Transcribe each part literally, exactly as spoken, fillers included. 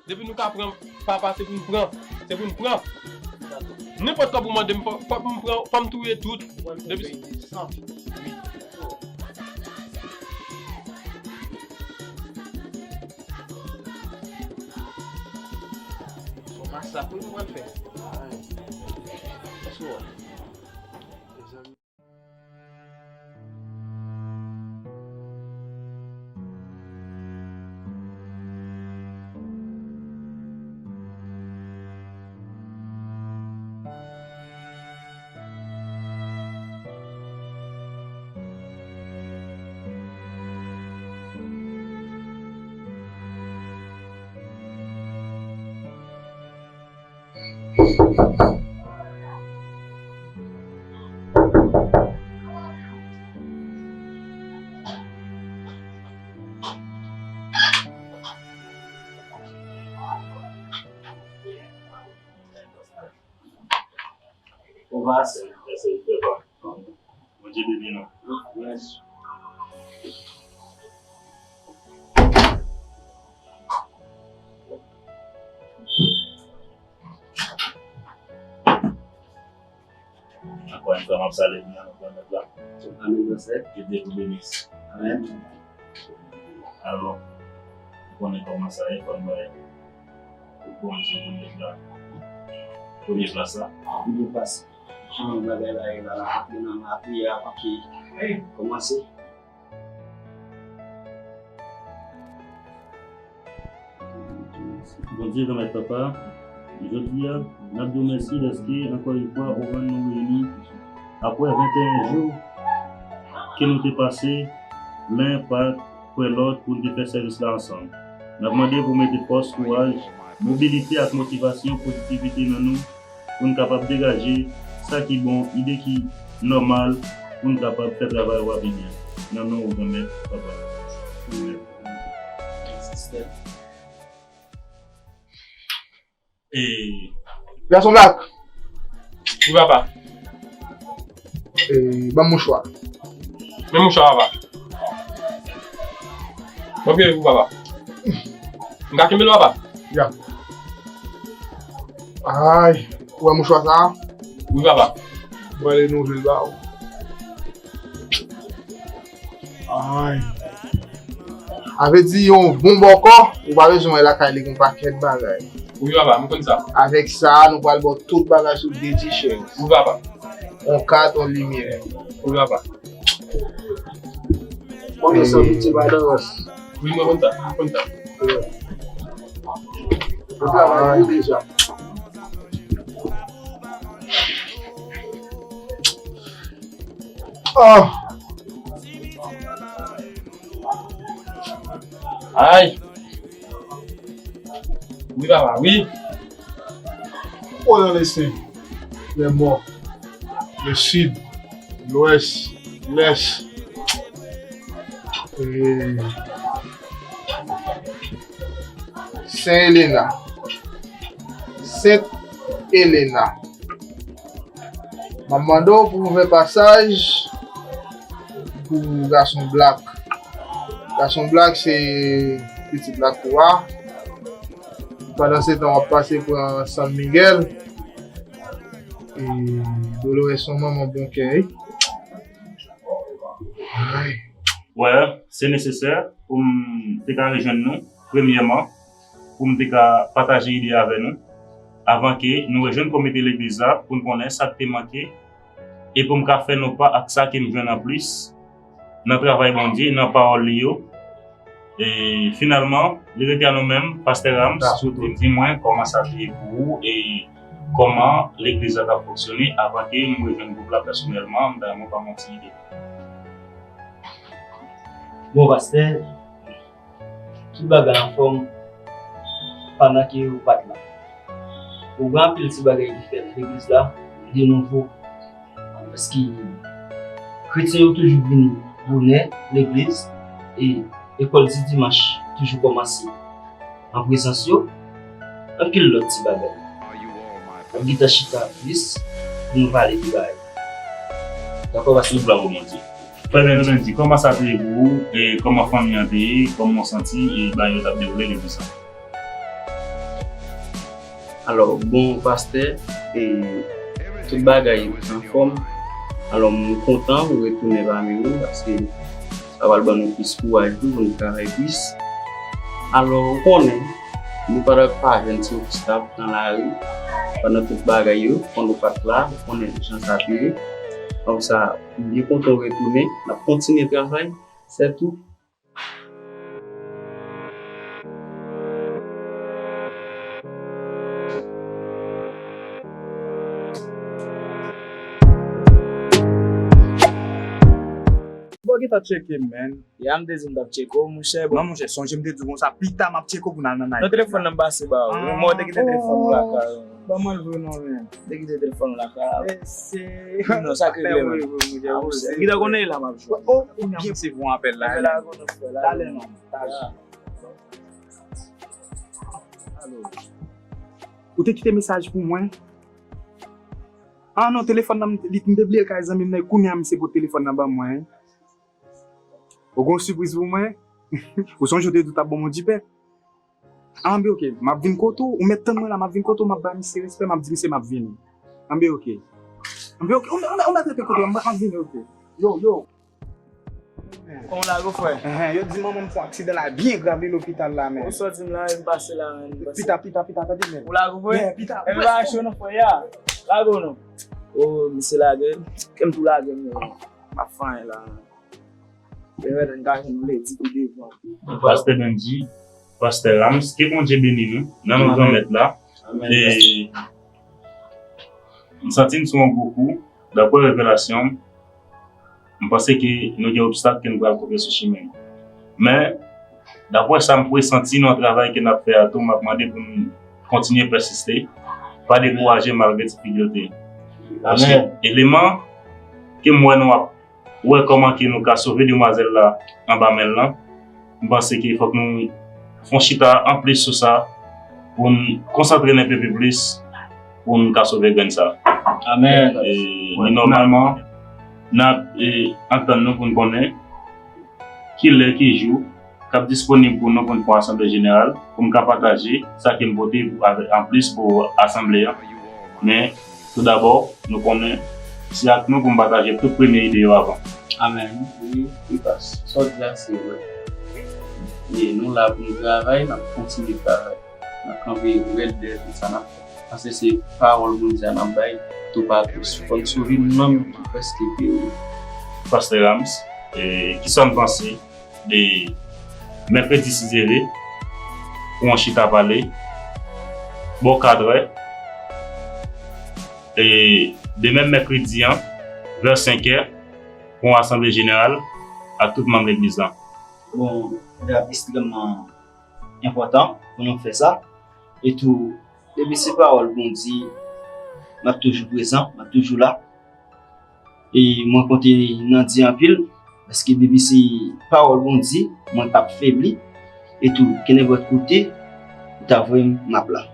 Depi nou ka pran papa, se pou n pran. Se pou n pran. Nenpòt kòb ou mande m, fò, fò m pran, fò m touye tout. Depi Bon, masak wi nou pral fè. Let's go. Ou pa sèl. Mèsi, papa. Bondye beni nou. Mèsi. Ankò yon fwa, m ap salye nou nan non Mèt la. Amèn, pastè. Ke Dye nou beni. Amèn. Alò, ou konnen kòman sa ye, fò n bay Bondye premye plas la. Premye plas la. Premye plas. Jan bagay la ye la, n ap antre nan lapriyè avan ke kòmanse. Bondye Granmèt Papa, jodi a, n ap di w mèsi dèske, ankò yon fwa, ou rann nou reyini apre venteyen jou ke nou te pase len pa kwè lòt pou n te fè sèvis la ansanm. N ap mande pou w mete fòs, kouraj, mobilite ak motivasyon, pozitivite nan nou, pou n kapab degaje sa ki bon, ide ki nòmal, pou n kapab fè travay ou a pi byen. Nan non ou Granmèt, papa. Amèn. E Gason Black. Wi, papa. E, ban m mouchwa. Men mouchwa, papa. Mwen peye pou papa. M ka kenbe l, papa? Ya. Ay, ou wè mouchwa sa a? Wi, papa. Mwen ale nou jwe l ba ou. Ay. A vle di yon bon bòkò, ou pa bezwen wè lakay li gen pakèt bagay. Wi, papa, m konn sa. Avèk sa, nou pral ba w tout bagay sou de ti chèz. Wi, papa. On kat, on limyè. Wi, papa. Konbyen san piti pa nan rans? Wi, mwen konn sa, mwen konn sa. Ou travay pou deja. Ah! Ay! Wi, papa, wi. O nan lesten, lè mò, le sid, lwès, lès. E, Sen Elena. Sent Elena. M ap mande w pou w ouvè pasaj pou Gason Black. Gason Black se pitit lakou a. Pandan se tan w ap pase pran San Miguel. E Dolores se yon manman bon kè, wi. Ay. Wè, se nesesè pou m te ka rejwenn nou, premyèman, pou m te ka pataje ide avè nou, avan ke nou rejwenn komite legliz la, pou n konnen sa k te manke, e pou m ka fè nou pa ak sa ke m jwenn anplis nan travay Bondye, nan pawòl li yo. E finalman, li rete a nou menm, Pastè Rams, pou w te di mwen kòman sa te ye pou ou e kòman legliz la t ap fonksyone avan ke m rejwenn gwoup la pèsonèlman, m ta renmen w ba m yon ti ide. Bon, pastè, tout bagay anfòm pandan ke ou pa t la. Ou gen anpil ti bagay ki fèt legliz la de nouvo. Paske kretyen yo toujou vini bonè legliz e lekòl di dimanch toujou kòmanse an prezans yo. Anpil lòt ti bagay. N ap gentan chita plis pou nou pale de bagay. Dakò, pastè? Tout glwa pou Bondye. Frè Bendy, kòman sa te ye pou ou? E kòman fanmi an te ye? Kòman w santi e bagay yo t ap dewoule depi sa? Alò, bon, pastè, e, tout bagay anfòm. Alò, m kontan pou retounen pami nou, paske sa pral ban nou plis kouraj tou pou nou travay plis. Alò, ou konnen, nou pa t ap pa jwenn ti obstak nan lari, pandan tout bagay yo, fò nou pa t la, ou konnen jan sa te ye. Donk sa, m byen kontan w retounen, n ap kontinye travay, sètou. Bon, gentan tcheke m, man. Ya, m te di m t ap tcheke w, monchè. Bon. Non, monchè, sonje m te di w konsa, pita m ap tcheke w pou n al nan night. Non, telefòn nan m pase ba ou. Ah, men w te kite telefòn ou lakay ou. Ban mwen l vre non, men. Te kite telefòn ou lakay ou. Mesye. Non, sa k regle, men. Ah, monchè. Gita konnen la m ap jwe. Oh, ou byen se bon apèl la. Talè non. Talè. Alo. Ou te kite mesaj pou mwen? Ah non, telefòn nan, li, m te bliye l kay zanmi m nan, kounye a misye pote telefòn nan ban mwen. Ou gon sipriz pou mwen? Ou sonje w te di w t ap ban mwen dipè? Anben, oke, m ap vin kote w, ou mèt tann mwen la, m ap vin kote w, m ap ba misye respè, m ap di misye m ap vini. Anben, oke. Anben, oke, ou, ou, ou mèt rete kote w, m ap vini, oke. Yo, yo. Kòman w la, gwo frè? Enhen, yo di manman m fè yon aksidan la, byen grav, li lopital la, men. Ou sòti m la, m pase la, men. Pita, pita, pita, tande, men. Ou la, gwo frè? Men, pita. Enben, pa cho non, frè, ya. Lage w non. O, misye lage m. Kè m tou lage m, men. M ap fè anyen la, men. Lè m ka jwenn ledi pou devan. Pastè Benji, pastè Rams, ke Bondye beni nou nan non Granmèt la. Amèn. E m santi n sou yon gwo kou, daprè revelasyon m, m panse ke nou gen obstak ke n pral kope sou chimen. Men, daprè sa m presanti nan travay ke n ap fè a tou, m ap mande pou n kontinye pèsiste, pa dekouraje malgre difikilte. Paske eleman ke m wè nou ap wè kòman ke nou ka sove demwazèl la anba men l lan. M panse ke fòk nou fè yon chita anplis sou sa pou n konsantre n enpe pi plis pou n ka sove grenn sa. Amèn. E, e nòmalman, n ap, e, antann nou pou n konnen ki lè, ki jou, k ap disponib pou nou pou n fè yon asanble jeneral, pou m ka pataje sa ke m pote pou, avè, anplis pou asanble a. Men, toudabò, nou konnen, se ak nou pou m pataje tout premye ide yo avan. Amèn. Wi, wi, pas. Sa w di a, se vre. E nou la pou n travay, n ap kontinye travay. N ap kanpe rèd dèyè tout sa n ap fè. Paske se pawòl Bondye a n ap bay toupatou. Fò n sove nanm ki prèske peri. Pastè Rams, e, kisa n panse de mèkredi si Dye vle, pou yon chita pale, bò katrè, e demen mèkredi an, vè senkè, pou yon asanble jeneral ak tout manm legliz lan. Bon, li ap ekstrèmman enpòtan pou nou fè sa. E tou, depi se pawòl Bondye, m ap toujou prezan, m ap toujou la. E mwen konte nan Dye anpil, paske depi se pawòl Bondye, mwen p ap febli. E tou, kenenpòt kote ou ta voye m, m ap la.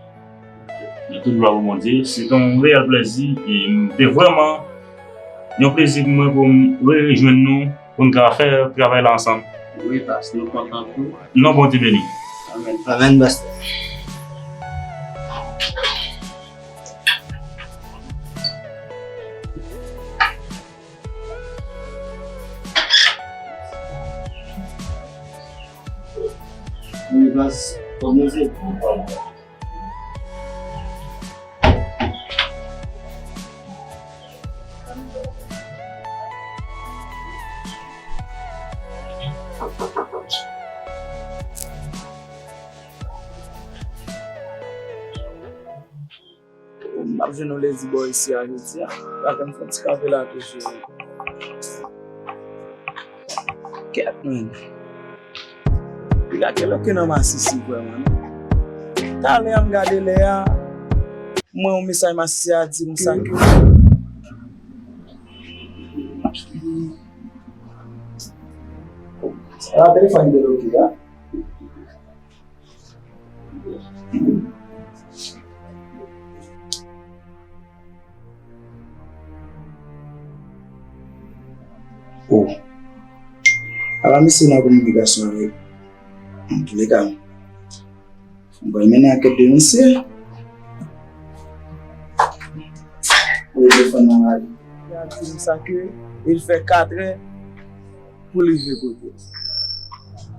Nan tout glwa pou Bondye, se te yon reyèl plèzi, e m te vrèman yon plezi pou mwen pou m rejwenn nou, pou n ka fè travay la ansanm. Wi, pas, nou kontan tou. Non, Bondye beni. Amèn. Amèn, pastè. Wi, pas, Bondye. M ap jwenn yon ledi bò isi a jodi a. L ap fè m fè yon ti kanpe la toujou. Kèt, men. Piga ke lè ke nan masisi vrèman, non. Talè a m gade lè a, m wè yon mesaj masisi a di m sa ke. Sa telefòn de loke a. Oh. Ala misye nan kominikasyon avèk. Antouleka, m pral mennen ankèt de misye. Telefòn nan rale. Li ap di m sa ke il fè katrè pou l rive kote l.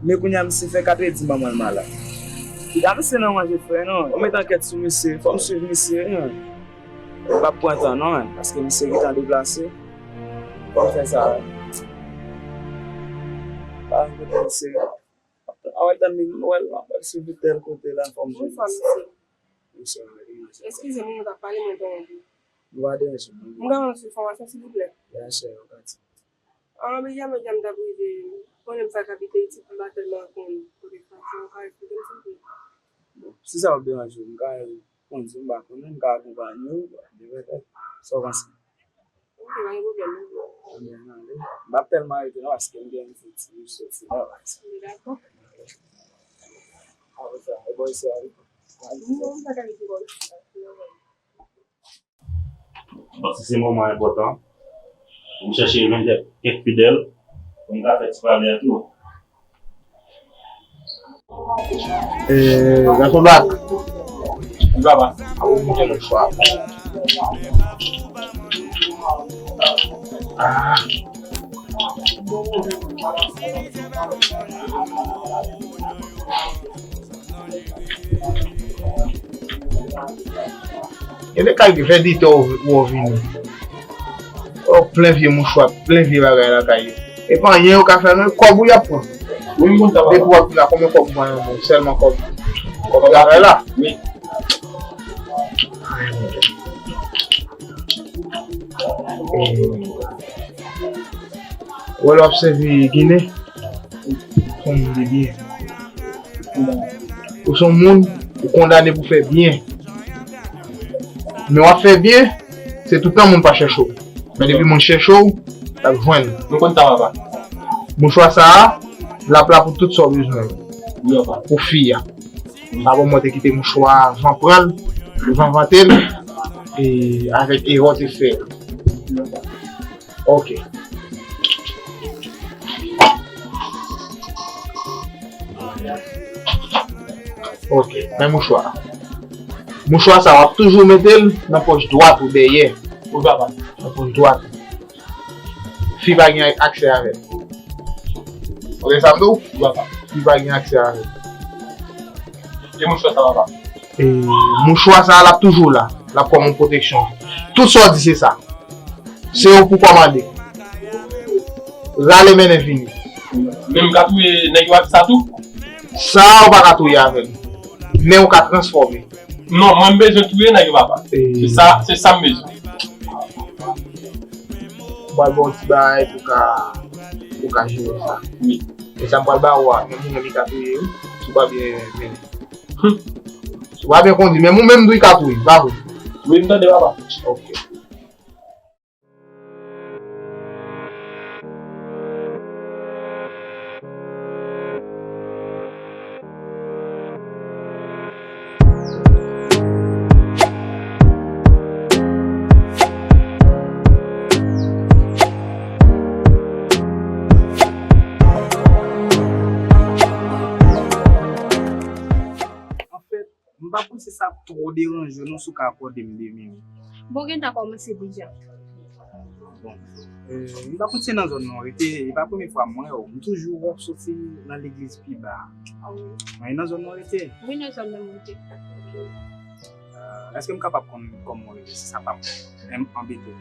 Men kounye a misye fè katrè di manman l malad. Kida misye nan manje frè non. Ou met ankèt sou misye, fò m swiv misye wi. M p ap pran tan non, paske misye gentan deplase. Fò m fè sa. Pa kote misye. Awen tann li, m wè l, m ap swiv li tèl kote la, fò m jwenn misye. Bonswa, mesye. Eskize m, mwen t ap pale, mwen entèwonpi. Nou pa deranje, non. M ka jwenn sou fòmasyon, silvouplè? Byen sè, yon kati. An, Benjamin, jan m t ap rive, konnen m sa k abite Ayiti, m pa tèlman konn kote k pase, ou ka eksplike m, silvouplè? Bon, si sa p ap deranje w, m ka kondi, m pa konnen, m ka akonpanye w, de vètè, sa w panse? Ok, pa gen pwoblèm, non. Ebyen, ale. M p ap tèlman rete, non, paske m gen yon ti soti la. Dakò. Apre sa, e bò isi a, wi. Non, m pa ka rete bò isi a. Bon, si se moman enpòtan, pou m chèche jwenn kèk, kèk fidèl, pou m ka fè ti pale ak yo. Eh, Gason Black. Wi, papa. A, ou moute lòt fwa. Ah. Gen de kay ki fè di te ou vini. Ou plen vye mouchwa, plen vye bagay lakay yo. E pa anyen yo ka fè non, kòb ou y ap pran. Wi, m konn sa, papa. Depi w ap vin la, konbyen kòb ou pran nan men w? Sèlman kòb. Kòb travay la? Wi. Ay, mon Dieu. Eh. Ou wè lè w ap sèvi Ginen, fò w moun de byen. Ou se yon moun, ou kondane pou fè byen. Men w ap fè byen, se toutan moun pa chèche w. Men depi moun chèche w, l ap jwenn. Nou konn sa, papa. Mouchwa sa a, l ap la pou tout sa w bezwen. Wi, papa. Pou fi a. Wi. Papa mwen te kite mouchwa a, van pran l, van vante l, e avèk erè w te fè. Wi, papa. Ok. Ok, men mouchwa. Mouchwa sa, w ap toujou mete l nan pòch dwat ou dèyè. Wi, papa. Nan pòch dwat. Fi pa gen aksè avè l. Ou tande sa m di w? Wi, papa. Fi pa gen aksè avè l. E mouchwa sa, papa? E mouchwa sa, l ap toujou la. L ap kòm yon pwoteksyon. Tout sa w di, se sa. Se ou pou kòmande. Rale mennen vini. Men m ka touye nèg yo ak sa tou? Sa ou pa ka touye avè l. Men ou ka transfòme. Non, mwen m bezwen touye nèg yo, papa. E se sa, se sa m bezwen. M pral ba w ti bagay pou ka, pou ka jere sa. Wi. E sa m pral ba ou a, menm ou menm li ka touye wi, si w pa byen mennen. Hum. Si w pa byen kondi, menm ou menm tou li ka touye, pa vre? Wi, m tande, papa. Ok. Anfèt, m pa panse sa ap twò deranje w non si w ka akòde m de minit. Bon, w gentan kòmanse deja. Bon, euh, m pa konn si se nan zòn nan w rete, e pa premye fwa m wè w. M toujou wè w soti nan legliz pi ba a. Ah wi. Mwen, e nan zòn nan w rete? Wi, nan zòn nan m rete. Ok. Euh, èske m kapab konn kòman w rele, si sa p ap anbete w?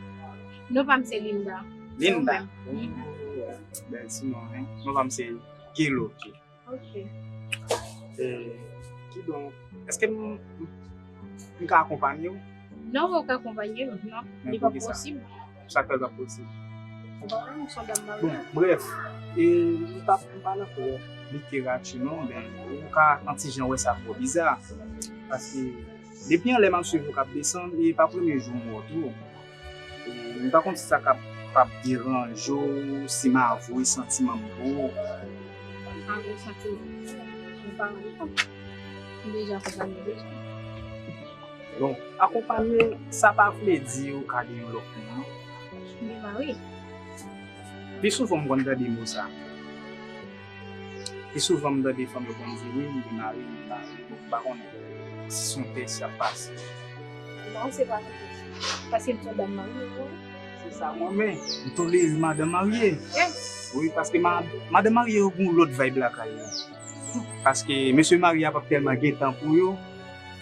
Non pa m se Linda. Linda? Wi. Oh, bèl ti non, hein. Non pa m se Gelo, ok. Ok. Eh, kidonk, èske m, m, m ka akonpanye w? Non, ou ka akonpanye m, non. Men li pa poukisa? Posib. Sa k fè l pa posib? Ou pa konnen, m se yon dam marye. Bon, brèf, e m pa, m pa nan twò literati non, men ou ka yon ti jan wè sa twò biza. Paske depi anlè m ap swiv ou k ap desann, e pa premye jou m wè w tou. E, m pa konn si sa ka p ap deranje w, si m avwe santiman m pou ou. Avwe santiman? M pa avwe kont. M deja akonpanye deja. Bon, akonpanye, sa pa vle di ou ka gen yon lòt moun, non. M gen mari. Pi souvan m konn tande mo sa. Pi souvan m tande fanm yo konn di, wi, m gen mari, m gen mari. Bon, m pa konnen si se yon tès y ap pase. Non, se pa yon pwoblèm. Paske m se yon dam marye, wi. Se sa mwen menm. M tolere madanm marye. Yes. Wi, paske ma-, madanm marye yo gen yon lòt vibe lakay yo. Paske mesye marye a p ap tèlman gen tan pou yo,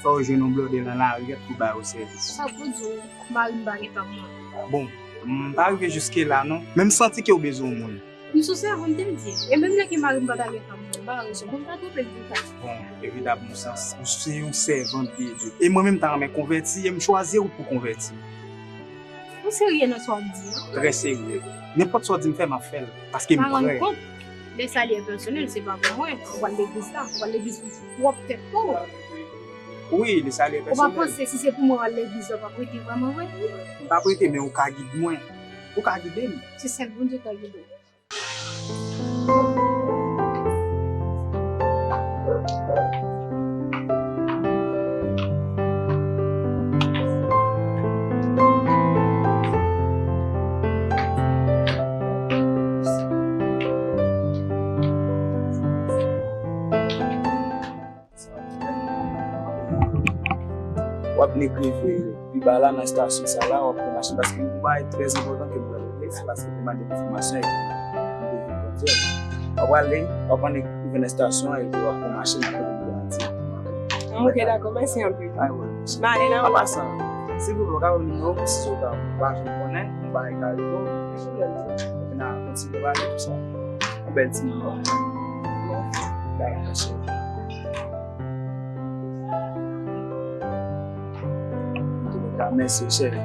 fò yo jwenn yon blòdè nan lari pou ba yo sèvis. Sa pou di w, mari m pa gen tan pou mwen. Bon, m pa rive jiske la non, men m santi ke w bezwen yon moun. M sou sèvant de Dye. E menm lè ke mari m pa ta gen tan pou mwen, m pa ka resevwa, m ta twonpe l pou sa. Bon, evidamman, w se, w se yon sèvant de Dye. E mwen menm, m ta renmen konvèti, e m chwazi w pou konvèti. Ou serye nan sa w ap di an? Trè serye. Nenpòt sa w di m fè, m ap fè l. Paske m prè. Lè sa li pèsonèl, se pa pou mwen. Ou pral legliz la, ou pral legliz pou pwòp tèt pa w. Wi, lè sa li pèsonèl. Ou pa panse si se pou mwen w al legliz la, w p ap rete vrèman vre? M p ap rete, men ou ka gide mwen. Ou ka gide m. Se sèl Bondye k ka gide w. W ap negre vre. Pi ba la, nan estasyon sa la, w ap pran machin. Paske yon bagay trè enpòtan ke m pral regle, se paske m te mande enfòmasyon epi m te vin kondui. W ap ale, w ap annik rive nan estasyon an epi w ap pran machin, apre pou m garanti. Ok, dakò, mèsi anpil. Ay, wè, mèsi. M ale nan. An pasan, silvouplè, w ka ban m nimewo w, si w ta pa janm konnen, yon bagay ka rive w, epi n a kontinye pale tou sa. Yon bèl ti nimewo. Dakò, cheri. Antouka, mèsi, cheri.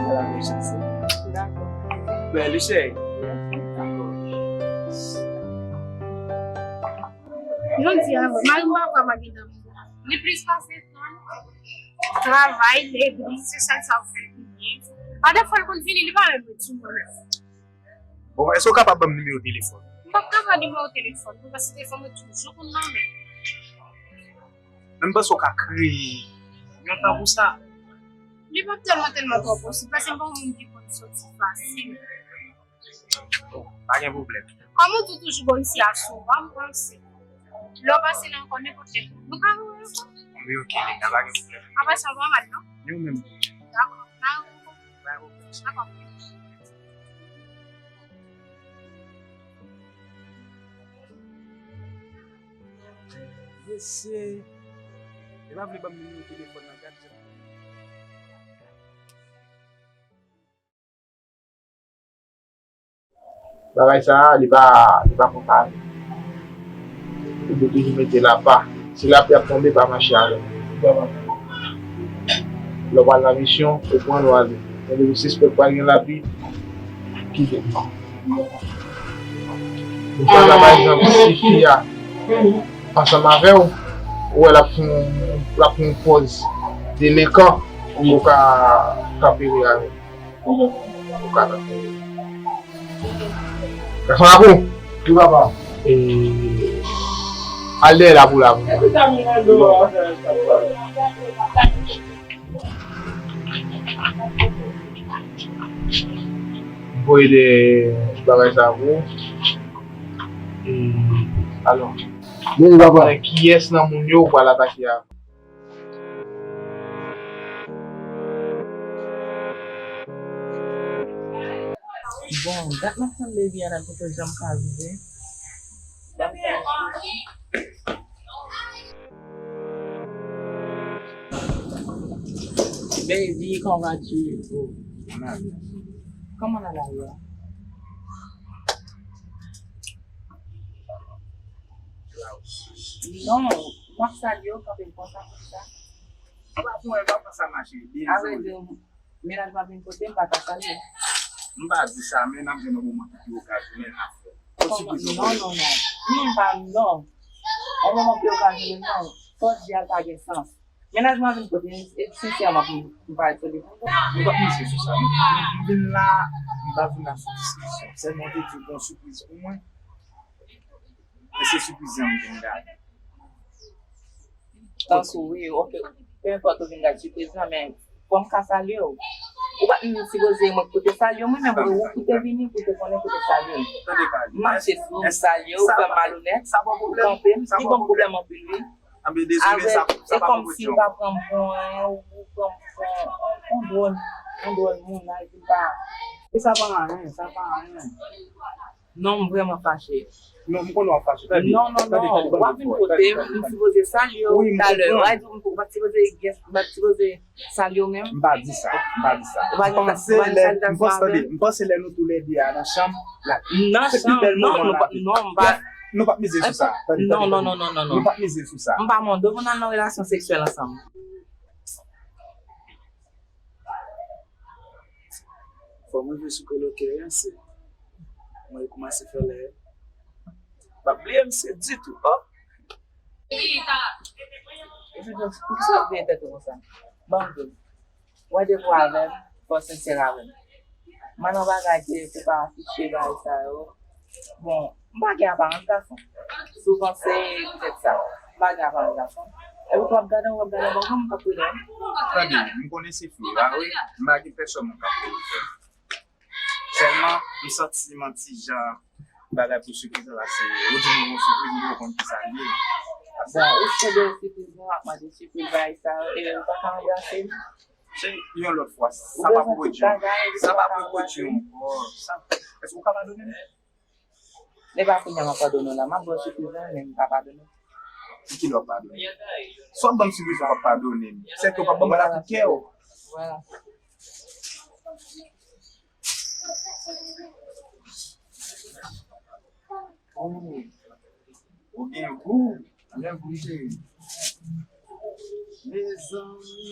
Ala mèsi, cheri. Dakò. Bèl, cheri. Dakò. Jodi a, mari m pa gen tan pou mwen. Li plis pase tan travay, legliz, se sèl sa l fè pi byen. Pa de fwa l konn vini, li pa menm ret sou mwen menm. Bon, èske w kapab ban m nimewo telefòn? M p ap ka ba nimewo telefòn mwen, paske telefòn mwen toujou konn nan men. Men m panse w ka kreye yon tan pou sa. Li p ap tèlman, tèlman twò posib, paske m pa yon moun ki konn soti fasil. Bon, pa gen pwoblèm. Kòm ou di w toujou bò isi a sou, m panse. Lè w pase la ankò, nenpòt lè, nou ka wè ankò. Wi, ok, Linda, pa gen pwoblèm. Apre sa, w pa mal, non? Ni ou menm tou. Dakò, n a wè ankò. Pa gen pwoblèm. Dakò. Mesye, li pa vle ban m nimewo telefòn nan, gad jan. Bagay sa a, li pa, li pa konpare. Ou dwe toujou mete l apa. Si lapli ap tonbe, pa mache avè l. Lè w pral nan misyon, ou pran l, w ale. Men depi w sispèk pral gen lapli, kite l. Ou pran la, pa egzanp, si fi a ansanm avè w, ou wè l ap fè yon, l ap fè yon pòz delenkan, ou ka kanpe avè l. Ou ka kanpe. Gason lapou. Wi, papa. E, al dèyè lapou la pou mwen. M voye de bagay sa pou ou. E, alò. Wi, papa. Konnen kiyès nan moun yo ou pral atake a? Bon, dat m ap tann Baby an, l kote l janm ka rive. Baby, comment vas-tu? Kòman nan lari a? Non, m ap salye w, kanpe m konsa, konsa. Ou pa pran, ou pa pran sa mache. Avrèdi, mennaj mwen vin kote m, m pa ka salye. M pa di sa, men n ap jwenn yon moman ki pi okazyonèl, n ap fè. Yon sipriz, non, non, non. Non, m pa, non. Yon moman pi okazyonèl, non. Sa w di a pa gen sans. Mennaj mwen vin kote m, e sensèman pou m, pou m pale sou li. Nou p ap misye sou sa, non. M vin la, m pa vin la sou diskisyon. Sèlman te di w gen yon sipriz pou mwen. E se sipriz lan m vin gade. Tankou wi, ok. Pe enpòt ou vin gade sipriz lan, men fò m ka salye w. Ou pa t menm sipoze mwen pou te salye w, mwen menm ou pou te vini, pou te konnen pou te salye m. M mache sou ou, m salye w, ou fè m malonèt, ou kanpe m, li ban m pwoblèm anpil wi. Avèk, e kòmsi ou pa pran m pou anyen, ou pran m pou Yon dwòl, yon dwòl moun la, epi pa. E sa pa anyen, sa pa anyen. Non, m vrèman fache. Non, m konnen w ap fache. Tande, non, non, tande, non, tande, w ap vin kote m, m sipoze salye w talè. W a di m, m pa t sipoze, m pa t sipoze salye w menm. M pa di sa, m pa di sa. M panse lè, m panse, tande, m panse lè nou toulède a nan chanm, la, se pi bèl moman la. Non, m pa, nou p ap mize sou sa. Tande, tande, tande. Non, non, non, non, non, non. Nou p ap mize sou sa. M pa mande w pou n al nan relasyon seksyèl ansanm. Fò m rive sou kolo kè a, se mwen kòmanse fè lè. Pa bliye misye ditou, oh! Epi, poukisa w ap griyen tèt ou konsa? Ban m di w. Wè depi w avè m, fò w sensè avè m. M pa nan bagay ke pou pa afiche bagay sa yo. Bon, m pa gen aparans gason. Si w panse poutèt sa, m pa gen aparans gason. Epi w ap gade, w ap gade, bon, kòman m t ap rele? Tande, m konnen se fre, pa vre? M pa gen pèsòn mwen k ap rele. Sèlman, m santi m yon ti jan bagay pou sipriz la, se ou di m yon sipriz, m poko konn kisa l ye. Bon, ou chanje yon sipriz, nou ap mande sipriz bagay sa yo, e ou pa ka anbrase m? Se yon lòt fwa, sa pa pou pwodui. Sa pa pou pwodui ankò. Sa, èske ou ka padone m? E pa kounye a m ap padone w la, m ap ba w sipriz la, men m pa padone w. Ki lè w ap padone m? Si w ap ban m sipriz, w ap padone m. Sèke w p ap ban m la pou kè w. Vwala. Oh, ou gen gou. Lè gou, cheri. Mezanmi.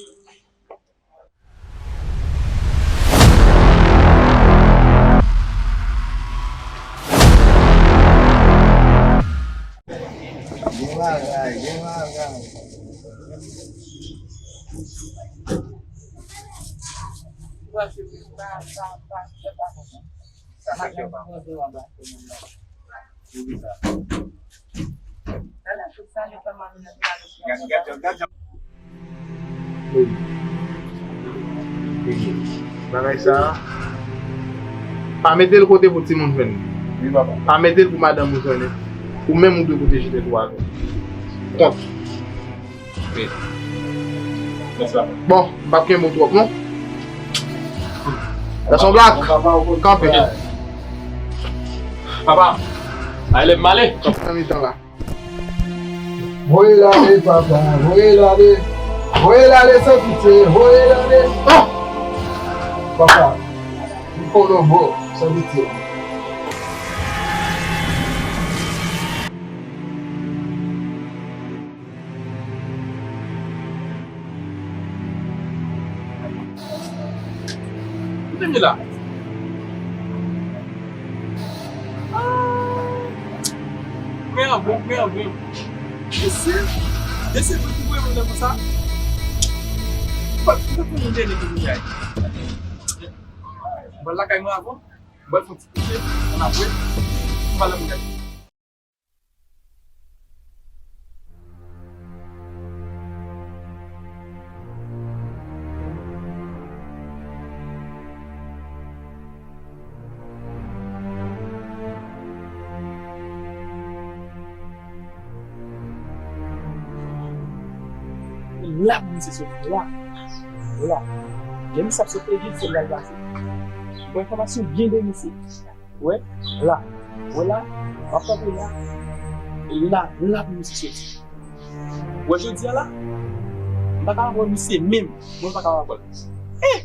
Gen bagay, gen bagay. Bagay sa a, pa mete l kote pou timoun jwenn li. Pa mete l pou madanm ou jwenn li. Ou menm ou dwe pwoteje tèt ou avè l. Kont. Bon, m p ap kenbe w twòp non. Gason Black, kanpe. Papa, ale m ale. Kanpe nan mitan la. Voye l ale, papa, voye l ale. Voye l ale san pitye, voye l ale. Ah! Papa, m konnen w bon, san pitye. Kote m ye la? Ah! Mwen an bon, mwen an bon. Mesye, mesye, mwen ki voye mwen nan konsa. Mwen pa konn moun dènye ki vini a. Mwen lakay mwen avan, mwen fè yon ti kouche, ann apre, mwen pale mwen gade. La pou misye soti, la. La. Lè misye ap sot legliz, se la l pase. Bon enfòmasyon byen de misye. Wè, la. Wè la, w ap kanpe la. La, la pou misye soti. Wè jodi a la, m pa ka wè misye menm. Mwen pa ka wè l. Eh!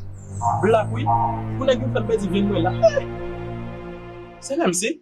Black wi. Pou nèg yo fè m pèdi venn mwen la. Eh! Se la misye.